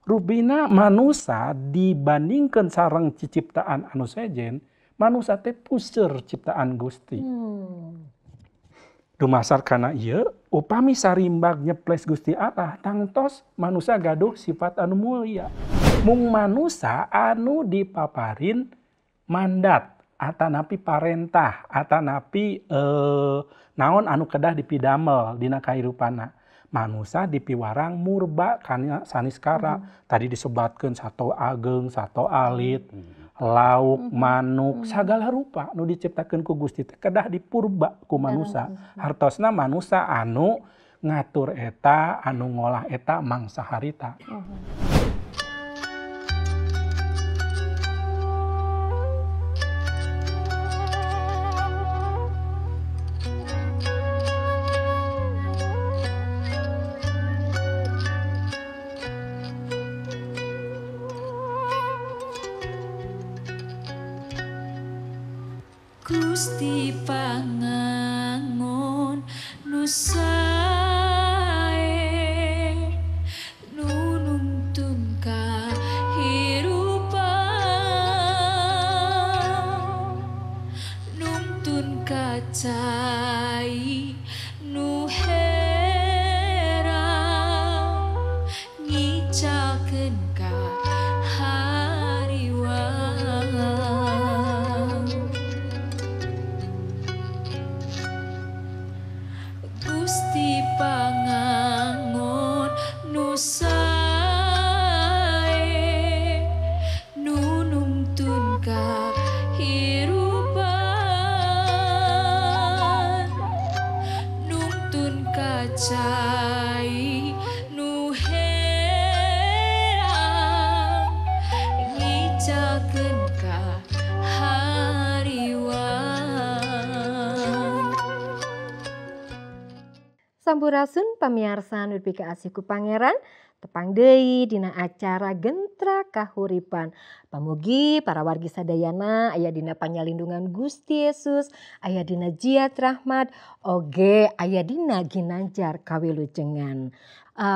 Rupina manusa dibandingkan sareng ciptaan anu sejen, manusa teh puseur ciptaan Gusti. Dumasar kana ieu, upami sarimbag nyeples Gusti Allah, tangtos manusa gaduh sifat anu mulia. Mung manusa anu dipaparin mandat atanapi parentah atanapi naon anu kedah dipidamel dina kahirupana. Manusa dipiwarang murba kana saniskara. Tadi disebatkeun sato ageng, sato alit, lauk, manuk, sagala rupa nu diciptakeun ku Gusti teh kedah dipurba ku manusa. Hartosna manusa anu ngatur eta, anu ngolah eta mangsa harita. Gusti pangangon nu sae nu nungtun kahirupan nungtun ka cai nu herang ngicalkeun ka hariwang. Gusti pangangon nu sae nu nungtun kahirupan nungtun ka cai nu herang ngicalkeun ka hariwang. Sampurasun pamiarsa nu dipikaasih ku Pangeran, tepang deui dina acara Gentra Kahuripan. Pamugi para wargi sadayana aya dina panyalindungan Gusti Yesus, aya dina jiat rahmat, oge aya dina ginanjar kawilujengan.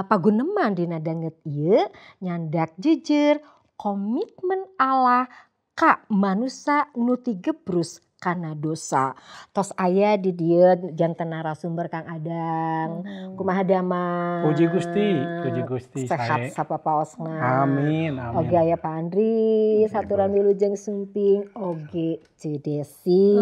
Paguneman dina danget ieu nyandak jujur komitmen Allah ka manusa nu tigebrus kana dosa. Tos aya di dieu janten narasumber Kang Adang. Kumaha damang? Puji Gusti, puji Gusti. Sehat sapapaosna. Amin, amin. Oge aya Pak Andri, saturan wilujeng sumping, oge Ceu Desi.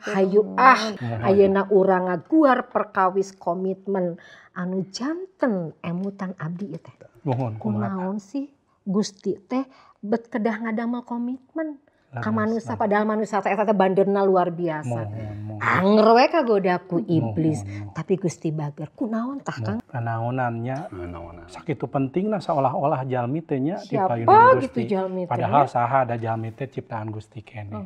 Hayu ah, ayeuna urang ngaguar perkawis komitmen anu janten emutan abdi ieu teh. Nuhun, kumaha? Kunaon sih Gusti teh bet kedah ngadamel komitmen ka manusa, padahal manusa teh eta teh banderna luar biasa. Anger we kagoda ku iblis, tapi Gusti bager. Kunaon tah Kang? Kanaonannya sakitu pentingna seolah-olah jalmi teh nya di payunan Gusti. Gitu jalmi teh? Padahal saha da jalmi teh ciptaan Gusti keneh.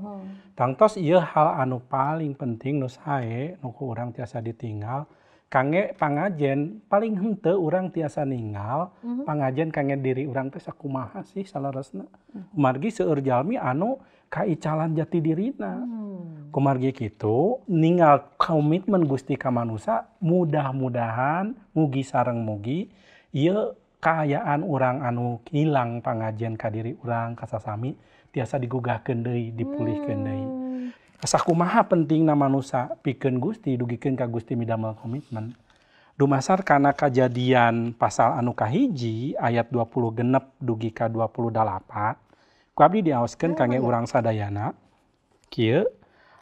Tangtos ieu hal anu paling penting nu sae nu ku urang tiasa ditinggal kangge pangajen paling henteu urang tiasa ninggal pangajen kangge diri urang teh sakumaha sih saleresna. Kumargi seueur jalmi anu kaicalan jati dirina. Kumargi kitu ninggal komitmen Gusti ka manusa, mudah-mudahan mugi sareng mugi ieu kaayaan urang anu hilang pangajen ka diri urang ka sasami tiasa digugahkeun deui, dipulihkeun deui. Sakumaha pentingna manusa pikeun Gusti dugikeun ka Gusti midamel komitmen. Dumasar kana kajadian pasal anu kahiji ayat 26 dugi ka 28 ku abdi diaoskeun kangge urang sadayana. Kieu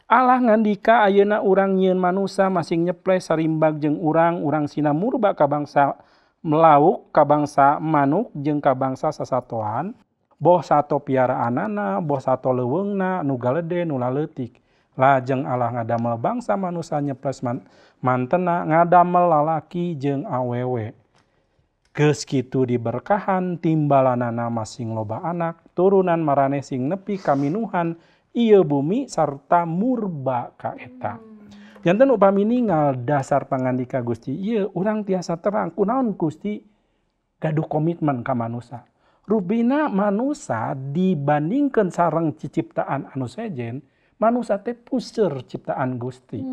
Allah ngandika ayeuna urang nyieun manusa masing nyeples sarimbag jeung urang, urang sina murba ka bangsa melauk, ka bangsa manuk jeung ka bangsa sasatoan, boh sato piaraanana, boh sato leuweungna, nu galede nu laleutik. Lajeng Allah ngadamel bangsa manusa nyeples mantena ngadamel lalaki jeung awewe. Geus kitu diberkahan timbalanana masing loba anak, turunan maraneh sing nepi kaminuhan ieu bumi sarta murba ka eta. Janten upami ningal dasar pangandika Gusti ieu urang tiasa terang kunaon Gusti gaduh komitmen ka manusa. Rupina manusa dibandingkeun sareng ciptaan anu sejen, manusa teh puseur ciptaan Gusti.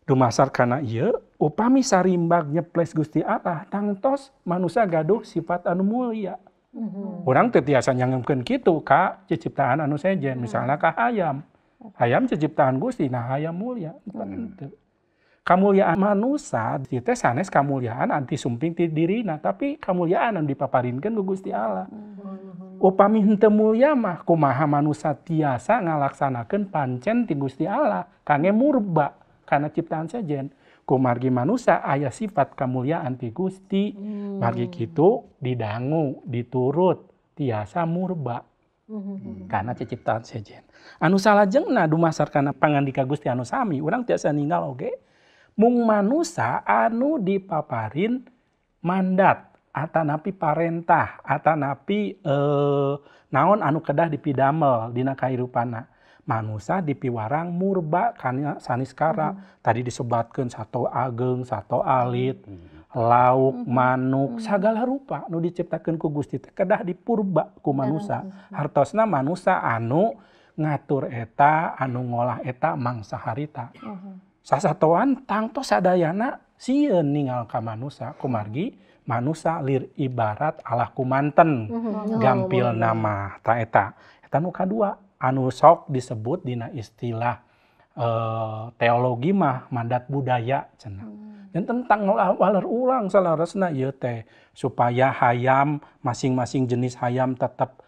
Dumasar kana ieu upami sarimbag nyeples Gusti Allah tangtos manusia gaduh sifat anu mulia. Urang teu tiasa nyangemkeun kitu ka ciciptaan anu sejen, misalna ka hayam. Hayam ciciptaan Gusti, nah hayam mulia. Henteu. Kamuliaan manusia ieu teh sanes kamuliaan anti sumping ti dirina, tapi kamuliaan anu dipaparinkeun ku Gusti Allah. Upami henteu mulia mah kumaha manusia tiasa ngalaksanakeun pancen ti Gusti Allah kangge murba kana ciptaan sejen. Kumargi manusia aya sifat kamuliaan ti Gusti, margi kitu didangu, diturut, tiasa murba kana ciptaan sejen. Anu salajengna dumasar kana pangandika Gusti anu sami, urang tiasa ninggal oge mung manusia anu dipaparin mandat atanapi parentah atanapi naon anu kedah dipidamel dina kahirupanna. Manusia dipiwarang murba kana saniskara. Tadi disebatkeun sato ageng, sato alit, lauk, manuk, sagala rupa nu diciptakeun ku Gusti teh kedah dipurba ku manusia. Hartosna manusia anu ngatur eta, anu ngolah eta mangsa harita. Sasatoan tangtos sadayana sieun ningal ka manusia kumargi manusia lir ibarat Allah kumanten gampil nama ta eta. Eta nu kadua anu sok disebut dina istilah teologi mah mandat budaya cenah. Dan tentang waler ulang saleresna ieu teh supaya hayam masing-masing jenis hayam tetap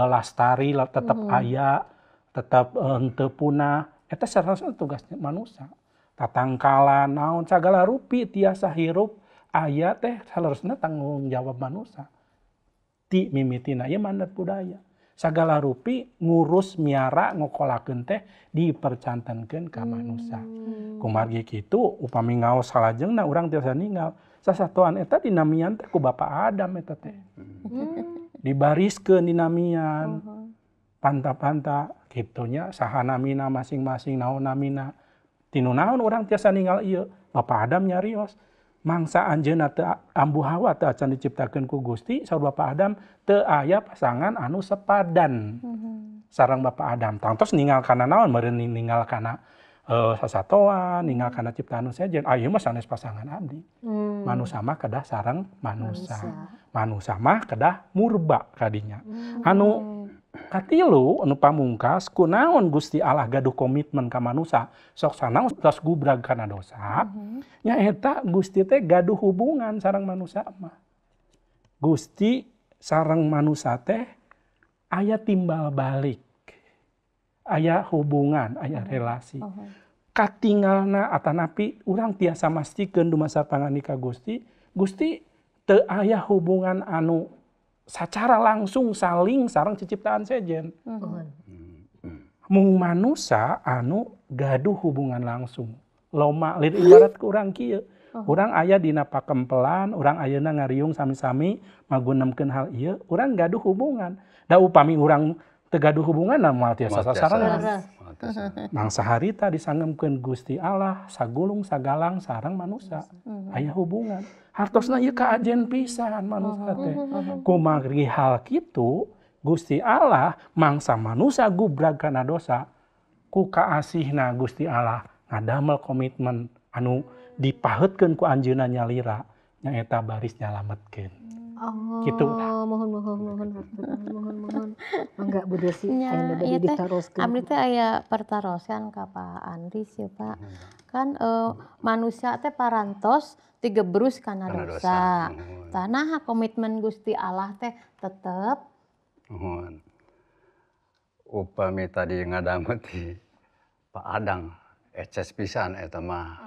lastari, tetap aya, tetap henteu punah. Eta saleresna tugasnya manusia. Tatangkalan naon sagala rupi tiasa hirup aya teh saleresna tanggung jawab manusia. Ti mimitina ieu mandat budaya. Sagala rupi ngurus miara ngokolakeun teh dipercantenkeun ka manusia. Kumargi kitu upami ngaos salajengna urang tiasa ninggal sasatoan eta dinamian teh ku Bapak Adam eta teh. Dibariskeun dinamian. Panta-panta kitu nya saha namina masing-masing naon namina. Tinu naon urang tiasa ninggal ieu Bapak Adam nyarios mangsa anjeunna teu ambu Hawa teu acan diciptakeun ku Gusti saur Bapak Adam teu aya pasangan anu sepadan sareng Bapak Adam. Tangtos ninggal kana naon meureun ninggal kana sasatoan, ninggal kana ciptaan nu sejen. Ah ieu mah sanes pasangan abdi. Manusa mah kedah sareng manusa. Manusa mah kedah murba kadinya. Anu katilu anu pamungkas kunaon Gusti Allah gaduh komitmen ka manusa sok sanaos tos gubrag kana dosa nyaeta Gusti teh gaduh hubungan sareng manusa mah. Gusti sareng manusa teh aya timbal balik, aya hubungan, aya relasi. Katingalna atanapi urang tiasa mastikeun dumasar pangandika Gusti, Gusti teu aya hubungan anu secara langsung saling sareng ciciptaan sejen. Mung manusa anu gaduh hubungan langsung. Loma lir ibarat ku urang kieu. Urang aya dina pakempelan, urang ayeuna ngariung sami-sami magunemkeun hal ieu, urang gaduh hubungan. Da upami urang teu gaduh hubungan moal tiasa sasarengan. Mangsa harita disangemkeun Gusti Allah sagulung sagalang sareng manusa. Aya hubungan. Hartosna ieu kaajen pisan manusia teh. Kumargi hal kitu Gusti Allah mangsa manusia gubrag kana dosa ku kaasihna Gusti Allah ngadamel komitmen anu dipaheutkeun ku anjeunna nyalira nyaeta baris nyalametkeun. Oh, Gitu lah. Mohon mohon mohon mohon mohon. Mangga Bu Desi Nya, aya ieu bade teh ditaroskeun. Abdi teh aya pertarosan ka Pak Andri sih Pak. Kan manusia teh parantos tigebrus kana Kana dosa. dosa. Nuhun. Tah naha komitmen Gusti Allah teh tetep Nuhun. Upami tadi ngadangu ti Pak Adang eces pisan eta mah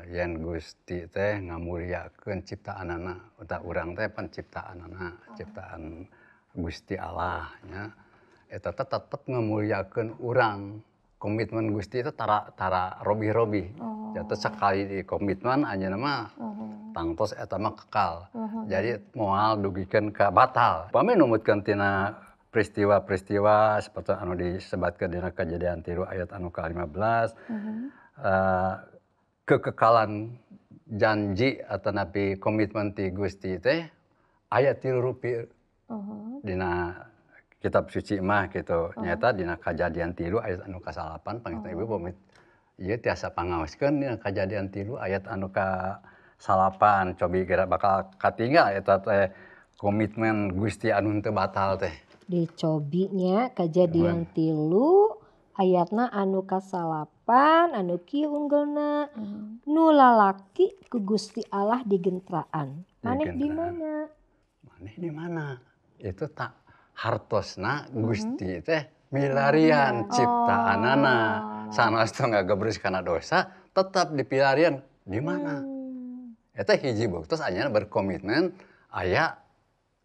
yen Gusti teh ngamulyakeun ciptaanana, uta urang teh pan ciptaanana, ciptaan Gusti Allah nya. Eta teh tetep ngamulyakeun urang. Komitmen Gusti itu tara tara robih-robih. Jatuh sekali di komitmen anjeunna mah tangtos eta mah kekal. Jadi moal dugikeun ka batal. Upami numutkeun tina peristiwa-peristiwa seperti anu disebatkeun dina Kejadian 3 ayat anu ka-15, kekekalan janji atau napi komitmen ti Gusti teh aya tilu rupi dina kitab suci mah gitu. Nyata dina Kejadian 3 ayat anu ka-9 panginten ibu pamit Ieu tiasa pangaoskeun dina Kajadian 3 ayat anu ka-9 cobi geura bakal katinggal eta teh komitmen Gusti anu henteu batal teh. Dicobinya Kajadian 3 ayatna anu ka-9 anu kieu unggelna nu lalaki ku Gusti Allah digentraan. Maneh di mana? Maneh di mana? Itu tak hartosna Gusti teh milarian ciptaanana. Sanes teu ngagebrus kana dosa tetap dipilarian di mana? Eta hiji buktos anjeunna berkomitmen aya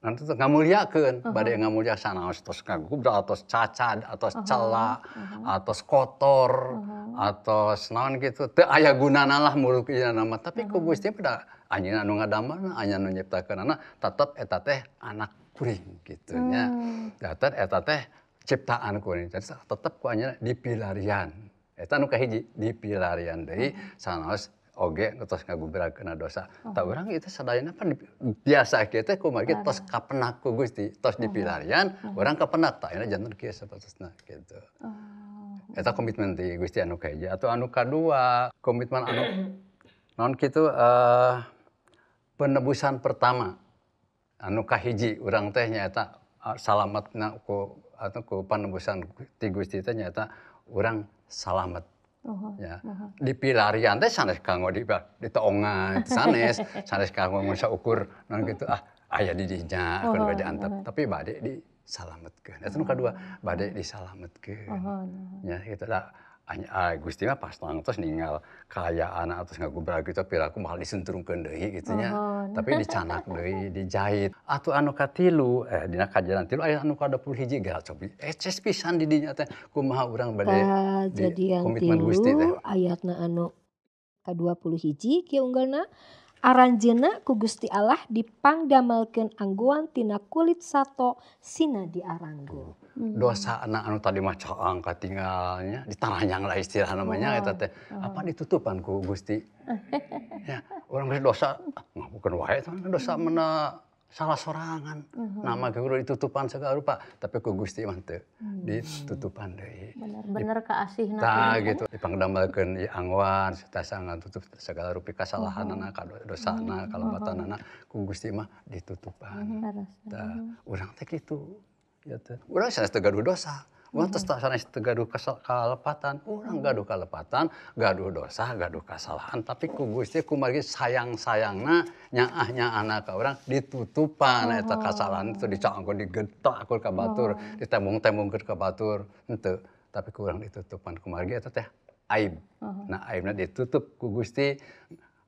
nanti teh ngamuliakeun, bade ngamulia sanaos tos ngagubrak atos cacad atos cela atos kotor atos naon kitu teu aya gunana lah muluk ieu mah, tapi ku Gusti pada anjeunna anu ngadamelna, anjeunna nu nyiptakeunana tetep eta teh anak kuring kitu nya. Datan eta teh ciptaan kuring, jadi tetep ku anjeunna dipilarian. Eta nu kahiji dipilarian deui sanaos oge tos ngagubrag kana dosa. Tah urang itu sadayana pan biasa kieu teh kumargi tos kapenak ku Gusti, tos dipilarian, urang kapenak tah ayeuna janten kieu sapertosna kitu. Eta komitmen ti Gusti anu kahiji. Atau anu kadua, komitmen anu naon kitu penebusan pertama anu kahiji urang teh nyaeta salametna ku atau ku panebusan ti Gusti teh nyaeta urang salamet. Ya. Dipilarian teh sanes kanggo ditoongan sanes, sanes kanggo mun saukur naon kitu ah aya di dinya kun bade antep, tapi bade disalametkeun. Eta nu kadua, bade disalametkeun. Nya kitu da Gusti mah pas tangtos ninggal kaayaan atos ngagubrag kitu piraku moal disuntrungkeun deui kitu nya. Tapi dicanak deui, dijahit. Atuh anu katilu dina Kajadian 3 aya anu ka-21 geura cobi eces pisan di dinya teh kumaha urang bade Kajadian komitmen Gusti teh. 3 ayatna anu ka-21 kieu unggelna aranjeunna ku Gusti Allah dipangdamelkeun anggoan tina kulit sato sina diaranggo. Dosa anak anu tadi mah caang katinggalnya ditaranyang lah istilah namanya eta teh apa ditutupan ku Gusti. Ya, urang geus dosa ngabukeun wae teh dosa mena salah sorangan. Nama ge kudu ditutupan segala rupa, tapi ku Gusti mah teu ditutupan deui. Bener-bener kaasihna. Tah gitu dipangdamelkeun ieu anggoan tiasa ngatutup segala rupi kasalahanana, dosana, kalepatanana ku Gusti mah ditutupan. Tah urang teh kitu. Ya teh. Urang sanes teu gaduh dosa, urang teh sanes teu gaduh kalepatan, urang gaduh kalepatan, gaduh dosa, gaduh kasalahan, tapi ku Gusti kumargi sayang-sayangna nyaah-nyaahna ka urang ditutupan eta kasalahan itu dicaangkeun digetak ka batur, ditembong-tembongkeun ka batur, henteu, tapi ku urang ditutupan kumargi eta teh aib. Nah, aibna ditutup ku Gusti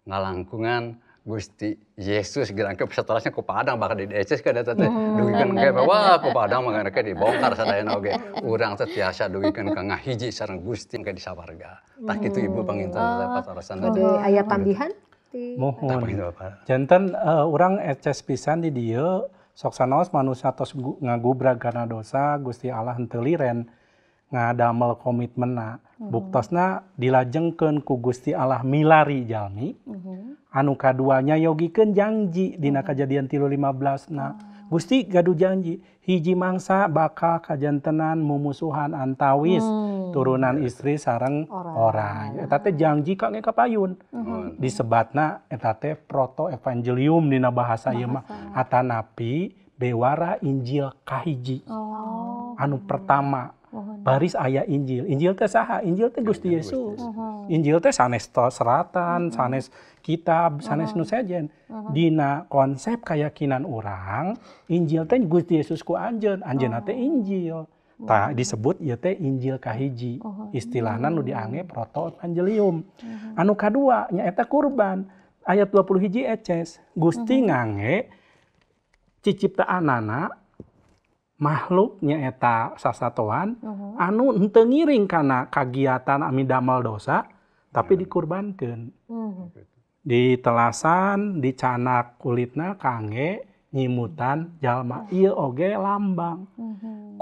ngalangkungan Gusti Yesus gerangke saterasnya ku Padang bakal di DC ka eta teh dugikeun ge wah ku Padang mah engke dibongkar sadayana oge urang teh tiasa dugikeun ka ngahiji sareng Gusti engke di sawarga. Tah kitu ibu panginten teh patarosan teh. Aya tambihan? Mohon. Janten urang eces pisan di dieu sok sanaos manusia tos ngagubrag kana dosa Gusti Allah henteu liren ngadamel komitmenna. Buktosna dilajengkeun ku Gusti Allah milari jalmi. Anu kaduanya yogikeun janji dina Kajadian 3:15 na. Gusti gaduh janji hiji mangsa bakal kajantenan mumusuhan antawis turunan istri sareng orang. Eta teh janji kangge kapayun. Disebatna eta teh proto evangelium dina bahasa ieu mah atanapi bewara Injil kahiji. Anu pertama baris aya Injil. Injil teh saha? Injil teh Gusti Yesus. Injil teh sanes seratan, sanes kitab, sanes nu sejen. Dina konsep keyakinan urang, Injil teh Gusti Yesus ku anjeun, anjeunna teh Injil. Tah disebut ieu teh Injil kahiji. Istilahna nu diange proto evangelium. Anu kadua nyaeta kurban. Ayat 21 eces, Gusti ngange ciciptaanana makhluk nyaeta sasatoan anu henteu ngiring kana kagiatan ami damel dosa tapi dikurbankeun. Ditelasan, dicanak kulitna kangge nyimutan jalma. Ieu oge lambang.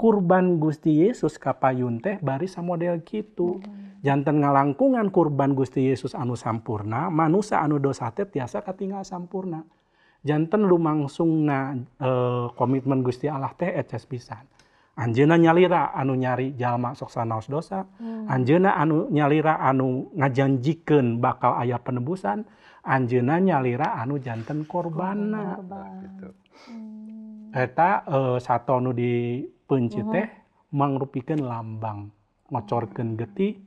Kurban Gusti Yesus kapayun teh bari samodel kitu. Janten ngalangkungan kurban Gusti Yesus anu sampurna, manusa anu dosa teh tiasa katinggal sampurna. Janten lumangsungna komitmen Gusti Allah teh eces pisan. Anjeunna nyalira anu nyari jalma sok sanaos dosa. Anjeunna anu nyalira anu ngajanjikeun bakal aya penebusan. Anjeunna nyalira anu janten korbanna. Gitu. Eta sato nu dipeunci teh mangrupikeun lambang ngocorkeun getih,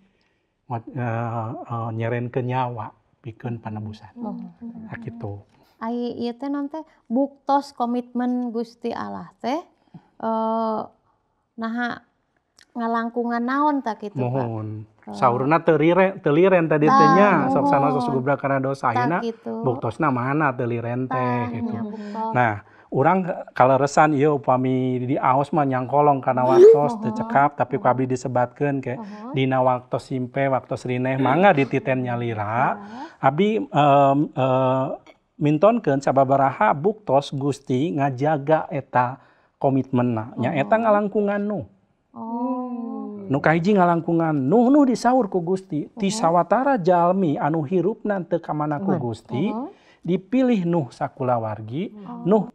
nyerenkeun nyawa pikeun panebusan. Nah, kitu. Ai ieu teh naon teh buktos komitmen Gusti Allah teh naha ngalangkungan naon tak kitu Pak? Mohon. Saurna teu liren tadi teh nya sok sanaos gubrak kana dosa ayeuna buktosna mana teu liren teh gitu. Nah, urang kaleresan ieu upami diaos mah nyangkolong kana waktos teu cekap tapi ku abdi disebatkeun ke dina waktos simpe waktos rineh mangga dititen nyalira. Abdi mintonkeun sababaraha buktos Gusti ngajaga eta komitmenna nyaeta ngalangkungan Nuh. Nu kahiji ngalangkungan Nuh, Nuh disaur ku Gusti ti sawatara jalmi anu hirupna teu kamana ku Gusti dipilih Nuh sakulawargi, Nuh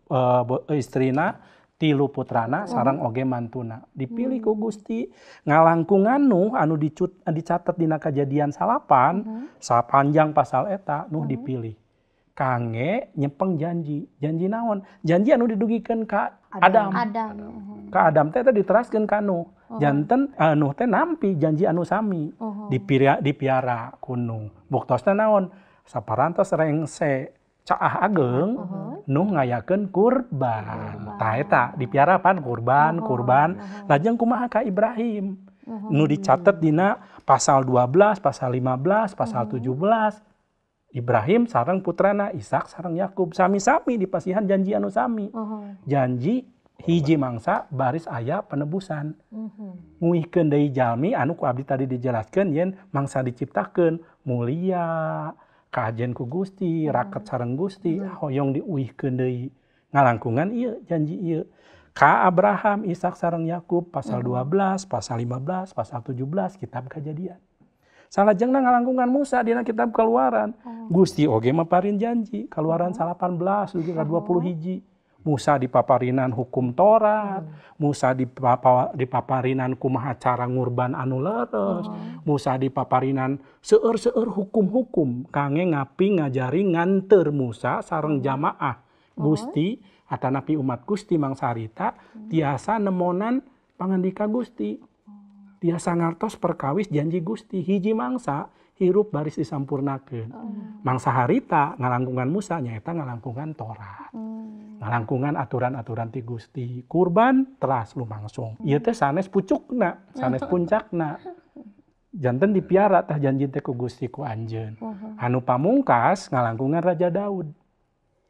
istrina, tilu putrana sareng oge mantuna. Dipilih ku Gusti ngalangkungan Nuh anu dicatet dina Kajadian 9 sapanjang pasal eta Nuh dipilih kangge nyepeng janji. Janji naon? Janji anu didugikeun ka Adam. Ka Adam teh diteraskeun ka Nuh. Janten Nuh teh nampi janji anu sami. Dipiara ku Nuh. Buktosna naon? Saparantos rengse caah ageng Nuh ngayakeun kurban. Tah eta dipiara pan kurban, kurban. Lajeng kumaha ka Ibrahim? Nu dicatet dina pasal 12, pasal 15, pasal 17. Ibrahim sareng putrana Ishak sareng Yakub sami-sami dipasihan janji anu sami. Janji hiji mangsa baris aya penebusan. Nguihkeun deui jalmi anu ku abdi tadi dijelaskeun yen mangsa diciptakeun mulia, kaajen ku Gusti, raket sareng Gusti, hoyong diuihkeun deui. Ngalangkungan ieu janji ieu. Ka Abraham, Ishak sareng Yakub pasal 12, pasal 15, pasal 17 kitab Kajadian. Salajengna ngalangkungan Musa dina kitab Keluaran. Gusti oge maparin janji Keluaran 18 dugi ka 20 hiji. Musa dipaparinan hukum Taurat, Musa dipaparinan kumaha cara ngurban anu leres, Musa dipaparinan seueur-seueur hukum-hukum kangge ngapi ngajari nganteur Musa sareng jamaah Gusti atanapi umat Gusti mangsarita tiasa nemonan pangandika Gusti. Tiasa ngartos perkawis janji Gusti hiji mangsa hirup baris disampurnakeun. Mangsa harita ngalangkungan Musa nyaeta ngalangkungan Taurat. Ngalangkungan aturan-aturan ti Gusti. Kurban teras lumangsung. Ieu teh sanes pucukna, sanes puncakna. Janten dipiara tah janji teh ku Gusti ku anjeun. Anu pamungkas ngalangkungan Raja Daud.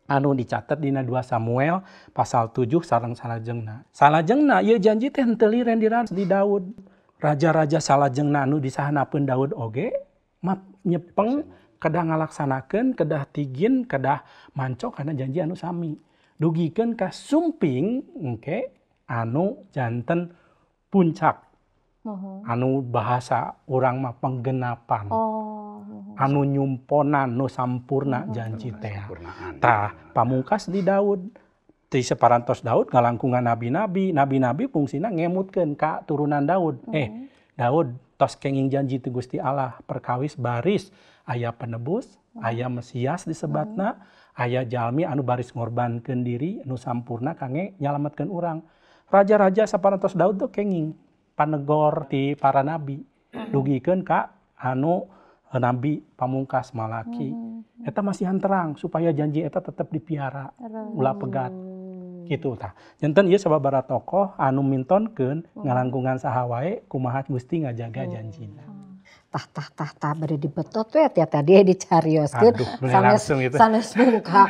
Anu dicatet dina 2 Samuel pasal 7 sareng salajengna. Salajengna ieu janji teh henteu liren di Daud. Raja-raja salajengna anu disahanapeun Daud oge mah nyepeng kedah ngalaksanakeun, kedah tigin, kedah mancok kana janji anu sami. Dugikeun ka sumping engke anu janten puncak. Anu bahasa urang mah penggenapan. Anu nyumponan nu sampurna janji teh. Tah pamungkas di Daud. Ti separantos Daud ngalangkungan nabi-nabi, nabi-nabi fungsina ngemutkeun ka turunan Daud. Daud tos kenging janji ti Gusti Allah perkawis baris aya penebus, aya Mesias disebatna, aya jalmi anu baris ngorbankeun diri nu sampurna kangge nyalametkeun urang. Raja-raja saparantos Daud tuh kenging panegor ti para nabi, dugikeun ka anu nabi pamungkas Malaki. Eta masihan terang supaya janji eta tetep dipiara, ulah pegat. Gitu tah. Janten ieu sababaraha tokoh anu mintonkeun ngalangkungan saha wae kumaha Gusti ngajaga janjina. Tah tah tah tah bari dibetot we tiap tadi dicarioskeun sanes sanes muka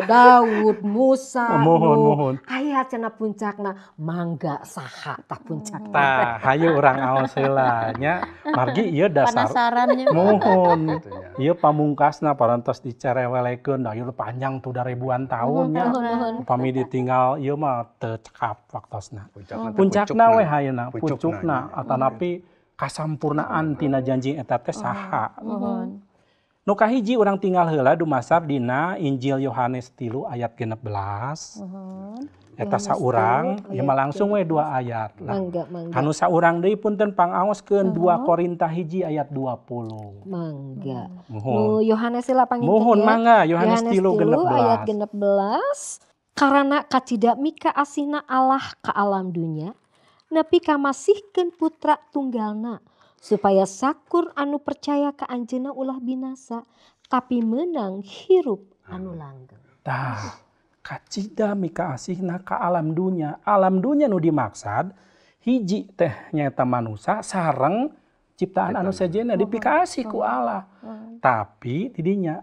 Daud, Musa, mohon. Aya cenah puncakna mangga saha tah puncakna. Tah hayu urang aos heula nya margi ieu dasar penasarannya. Mohon. Ieu pamungkasna parantos dicerewelekeun da ieu panjang tuh da ribuan tahun nya. Upami ditinggal ieu mah teu cekap waktosna. Puncakna we hayeuna, pucukna atanapi kasampurnaan tina janji eta teh saha. Nu kahiji urang tinggal heula dumasar dina Injil Yohanes 3 ayat 16. Eta saurang ieu mah langsung we 2 ayat lah. Mangga, mangga. Anu saurang deui punten pangaoskeun 2 Korinta 1 ayat 20. Mangga. Muhun. Nu Yohanes heula panginten Muhun ya. mangga Yohanes 3:16. Ayat 16. Karana kacida mika asihna Allah ka alam dunya nepi ka masihkeun putra tunggalna supaya sakur anu percaya ka anjeunna ulah binasa tapi menang hirup anu langgeng. Tah, kacida mika asihna ka alam dunya. Alam dunya nu dimaksad hiji teh nyaeta manusa sareng ciptaan anu sejenna dipikaasih ku Allah. Tapi tidinya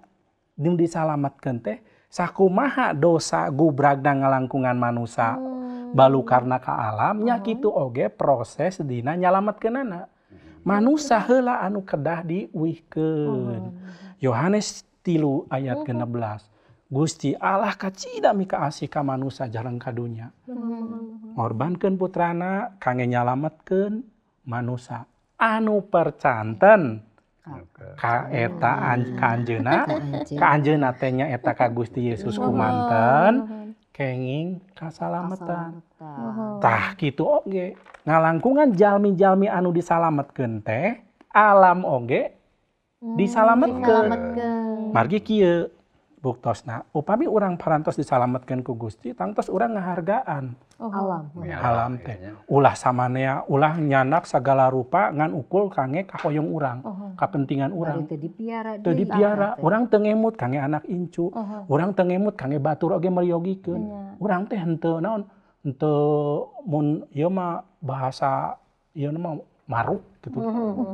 nu disalametkeun teh sakumaha dosa gubragna ngalangkungan manusa balukarna ka alam nya kitu oge proses dina nyalametkeunana. Manusa heula anu kedah diuihkeun. Yohanes 3 ayat 16. Gusti Allah kacida mika asih ka manusa jareng ka dunya. Ngorbankeun putrana kangge nyalametkeun manusa anu percanten ka eta ka anjeunna, ka anjeunna teh nya eta ka Gusti Yesus kumanten kenging kasalametan. Tah kitu oge ngalangkungan jalmi-jalmi anu disalametkeun teh alam oge disalametkeun. Margi kieu buktosna upami urang parantos disalametkeun ku Gusti tangtos urang ngahargaan alam. Alam teh ulah samanea ulah nyanak sagala rupa ngan ukul kangge kahoyong urang, kapentingan urang. Teu dipiara teu dipiara, urang teu ngemut kangge anak incu, urang teu ngemut kangge batur oge meryogikeun. Urang teh henteu naon henteu mun ieu mah bahasa ieu mah maruk gitu.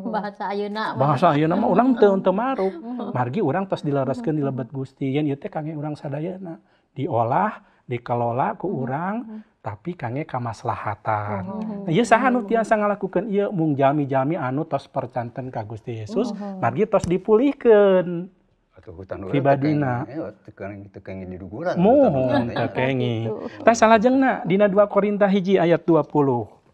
Bahasa ayeuna. Bahasa ayeuna mah urang teu teu maruk. Margi urang tos dilereskeun di lebet Gusti. Yen ieu teh kangge urang sadayana. Diolah, dikelola ku urang tapi kangge kamaslahatan. Nah, ieu saha nu tiasa ngalakukeun ieu mung jalmi-jalmi anu tos percanten ka Gusti Yesus, margi tos dipulihkeun. Atuh hutan urang pribadina. Teu kenging diduguran. Muhun teu kenging. Tah salajengna dina 2 Korinta 1 ayat 20.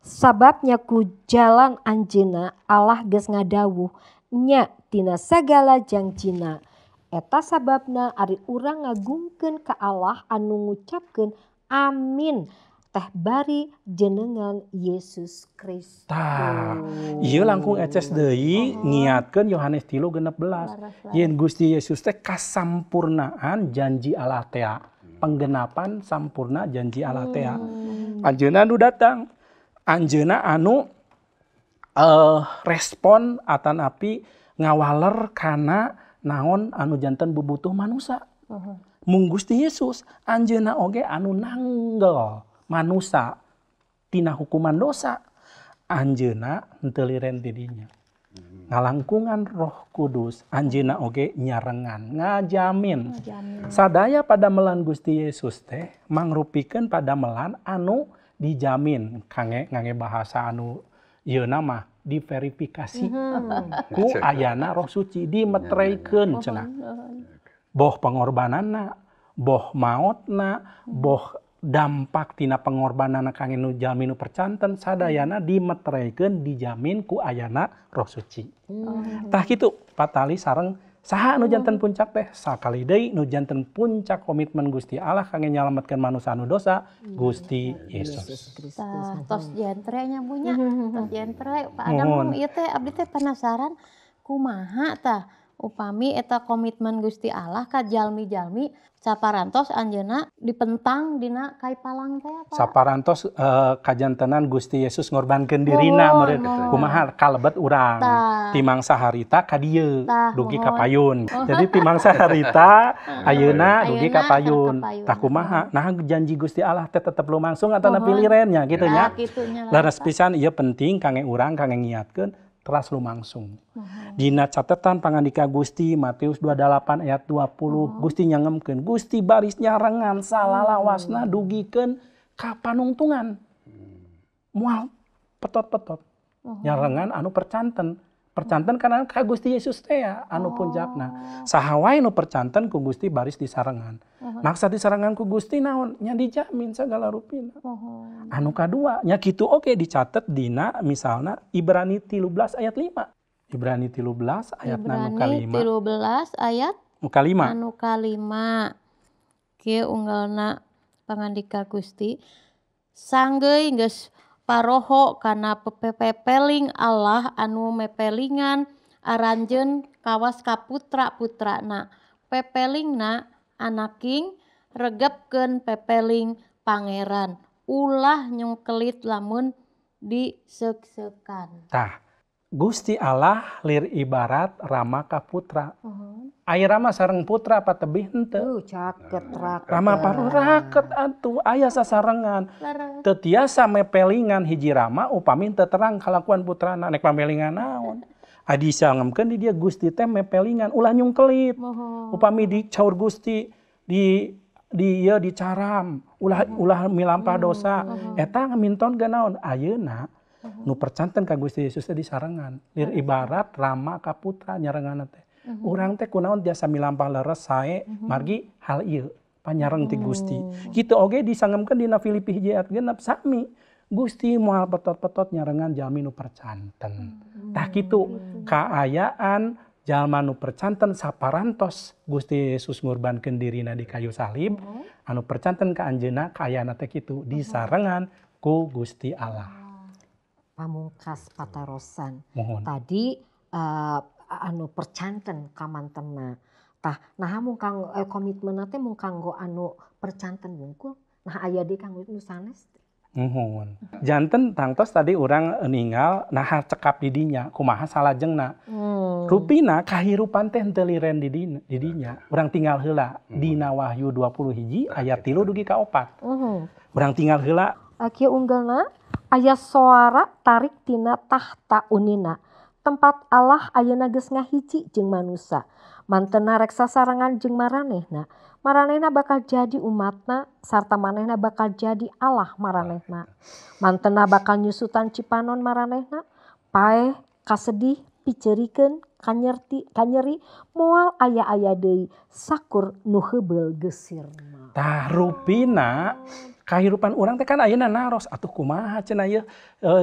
Sababnya ku jalan anjeunna Allah geus ngadawuh nya tina sagala jangjina. Eta sababna ari urang ngagungkeun ka Allah anu ngucapkeun amin teh bari jenengan Yesus Kristus. Tah, ieu langkung eces deui ngiatkeun Yohanes 3:16. Yen Gusti Yesus teh kasampurnaan janji Allah teh. Penggenapan sampurna janji Allah teh. Anjeunna nu datang, anjeunna anu respon atanapi ngawaler kana naon anu janten bubutuh manusa. Mung Gusti Yesus anjeunna oge anu nanggel manusa tina hukuman dosa. Anjeunna henteu liren ti dinya. Ngalangkungan Roh Kudus anjeunna oge nyarengan ngajamin. Sadaya padamelan Gusti Yesus teh mangrupikeun padamelan anu dijamin kangge ngangge bahasa anu ieu mah diverifikasi ku ayana Roh Suci dimetereikeun cenah. Boh pengorbananna, boh maotna, boh dampak tina pengorbananna kangge nu jalmi nu percanten sadayana dimetereikeun dijamin ku ayana Roh Suci. Tah kitu patali sareng saha nu janten puncak teh sakali deui nu janten puncak komitmen Gusti Allah kangge nyalametkeun manusia anu dosa Gusti Yesus. Tah tos jentre nya bunya, tos jentre Pak Adam ieu teh abdi teh penasaran kumaha tah upami eta komitmen Gusti Allah ka jalmi-jalmi saparantos anjeunna dipentang dina kai palang teh apa? Saparantos kajantenan Gusti Yesus ngorbankeun dirina meureun kumaha kalebet urang timangsa harita ka dieu dugi ka payun. Jadi timangsa harita ayeuna dugi ka payun. Tah kumaha? Nah janji Gusti Allah teh tetep lumangsung atanapi liren nya kitu nya. Leres pisan ieu penting kangge urang kangge ngiatkeun teras lumangsung. Dina catatan pangandika Gusti Matius 28 ayat 20 Gusti nyangemkeun Gusti baris nyarengan salalawasna dugikeun ka panungtungan. Moal petot-petot. Nyarengan anu percanten. Percanten karena ka Gusti Yesus teh ya anu puncakna. Saha wae nu percanten ku Gusti baris disarengan. Maksa disarengan ku Gusti naon? Nya dijamin sagala rupina. Anu kadua nya kitu oge dicatet dina misalna Ibrani 13 ayat 5. Ibrani 13 ayat anu kalima. Ibrani 13 ayat nu kalima. Anu kalima. Kieu unggalna Pangandika Gusti sanggeuy geus paroho kana pepeling Allah anu mepelingan aranjeun kawas ka putra-putrana. Pepelingna anaking regepkeun pepeling pangeran ulah nyungkelit lamun diseuk-seukan. Tah, Gusti Allah lir ibarat rama ka putra. Aya rama sareng putra apa tebih henteu? Caket raket. Rama paru raket atuh aya sasarengan. Teu tiasa mepelingan hiji rama upami teu terang kalakuan putrana nek pamelingan naon. Adi sangemkeun di dia Gusti teh mepelingan ulah nyungkelit. Upami dicaur Gusti di ieu dicaram ulah milampah dosa. Eta ngaminton ge naon ayeuna nu percanten ka Gusti Yesus teh disarengan. Lir ibarat rama ka putra nyarenganna teh. Urang teh kunaon tiasa milampah leres sae margi hal ieu panyareng ti Gusti. Kitu oge disangemkeun dina Filipi 1 ayat 6 sami. Gusti moal petot-petot nyarengan jalmi nu percanten. Tah kitu kaayaan jalma nu percanten saparantos Gusti Yesus ngurbankeun dirina di kayu salib, anu percanten ka anjeunna kaayaan teh kitu disarengan ku Gusti Allah. Pamungkas patarosan. Mohon. Tadi anu percanten kamantena. Tah naha mung kang komitmenna teh mung kanggo anu percanten wungkul. Nah aya deui kanggo nu sanes. Muhun. Janten tangtos tadi urang ninggal naha cekap di dinya kumaha salajengna. Rupina kahirupan teh henteu liren di dinya. Urang tinggal heula dina Wahyu 21 ayat 3 dugi ka 4. Urang tinggal heula. Kieu unggalna aya soara tarik tina tahta unina. Tempat Allah ayeuna geus ngahiji jeung manusa. Mantena rek sasarengan jeung maranehna. Maranehna bakal jadi umatna sarta manehna bakal jadi Allah maranehna. Mantena bakal nyusutan cipanon maranehna, paeh, kasedih, picerikeun, kanyerti, kanyeri, moal aya-aya deui sakur nu heubeul geusirna. Tah rupina kahirupan urang teh kan ayeuna naros atuh kumaha cenah ieu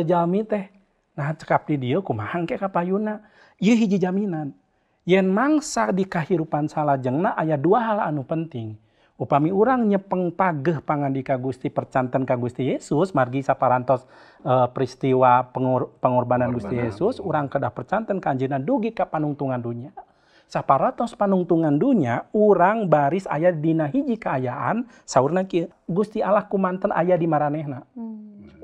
jalmi teh. Nah cekap di dieu kumaha engke ka payuna. Ieu hiji jaminan. Yen mangsa di kahirupan salajengna aya dua hal anu penting. Upami urang nyepeng pageh pangandika Gusti percanten ka Gusti Yesus margi saparantos peristiwa pengorbanan Gusti Yesus urang kedah percanten ka anjeunna dugi ka panungtungan dunya. Saparantos panungtungan dunya urang baris aya dina hiji kaayaan saurna kieu Gusti Allah kumanten aya di maranehna.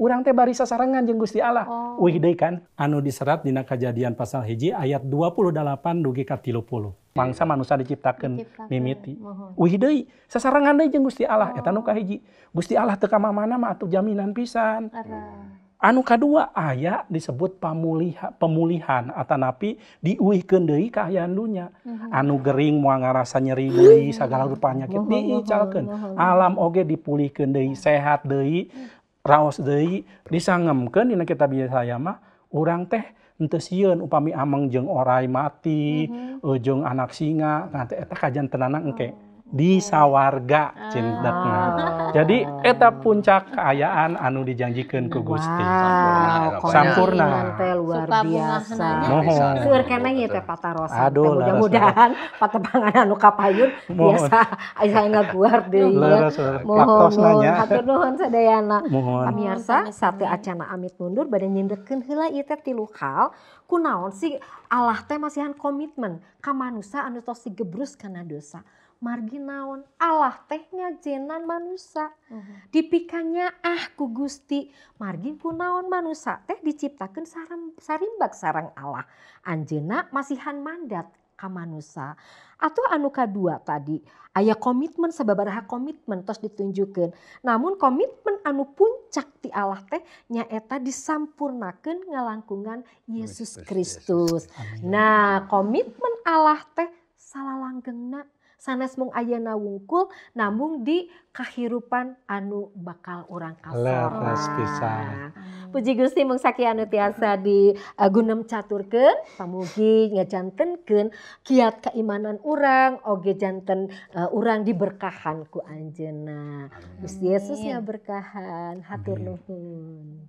Urang teh baris sasarengan jeung Gusti Allah. Uih deui kan anu diserat dina Kajadian pasal 1 ayat 28 dugi ka 30. Mangsa manusia diciptakeun mimiti. Uih deui sasarengan deui jeung Gusti Allah eta nu kahiji. Gusti Allah teu ka mana mah atuh jaminan pisan. Anu kadua aya disebut pemulihan atanapi diuihkeun deui kaayaan dunya. Anu gering moal ngarasa nyeri deui sagala rupa penyakit diicalkeun. Alam oge dipulihkeun deui sehat deui. Raos deui disangemkeun dina kitab Yesaya mah urang teh henteu sieun upami ameng jeung orai mati jeung anak singa nah teh eta kajantenana engke di sawarga cindekna. Jadi eta puncak kaayaan anu dijanjikeun ku Gusti. Wow, sampurna. Teh luar biasa. Seueur keneh ieu teh patarosan. Mudah-mudahan patepangan anu kapayun biasa aya ngaguar deui ya. Mohon hatur nuhun sadayana. Pamirsa sate acana amit mundur bade nyindekkeun heula ieu teh tilu hal kunaon sih Allah teh masihan komitmen ka manusa anu tos digebrus kana dosa. Margi naon Allah teh ngajenan manusa. Dipikanya ah ku Gusti. Margi kunaon manusa teh diciptakeun sarimbak sareng Allah. Anjeunna masihan mandat ka manusa. Atau anu kadua tadi aya komitmen sababaraha komitmen tos ditunjukkeun. Namun komitmen anu puncak ti Allah teh nyaeta disampurnakeun ngalangkungan Yesus Kristus. Nah, komitmen Allah teh salalanggengna sanes mung ayana wungkul namung di kahirupan anu bakal urang kasorang. Puji Gusti mung sakieu anu tiasa di gunem caturkeun, pamugi ngajantenkeun kiat keimanan urang oge janten urang diberkahan ku anjeunna. Gusti Yesus ngaberkahan, hatur nuhun.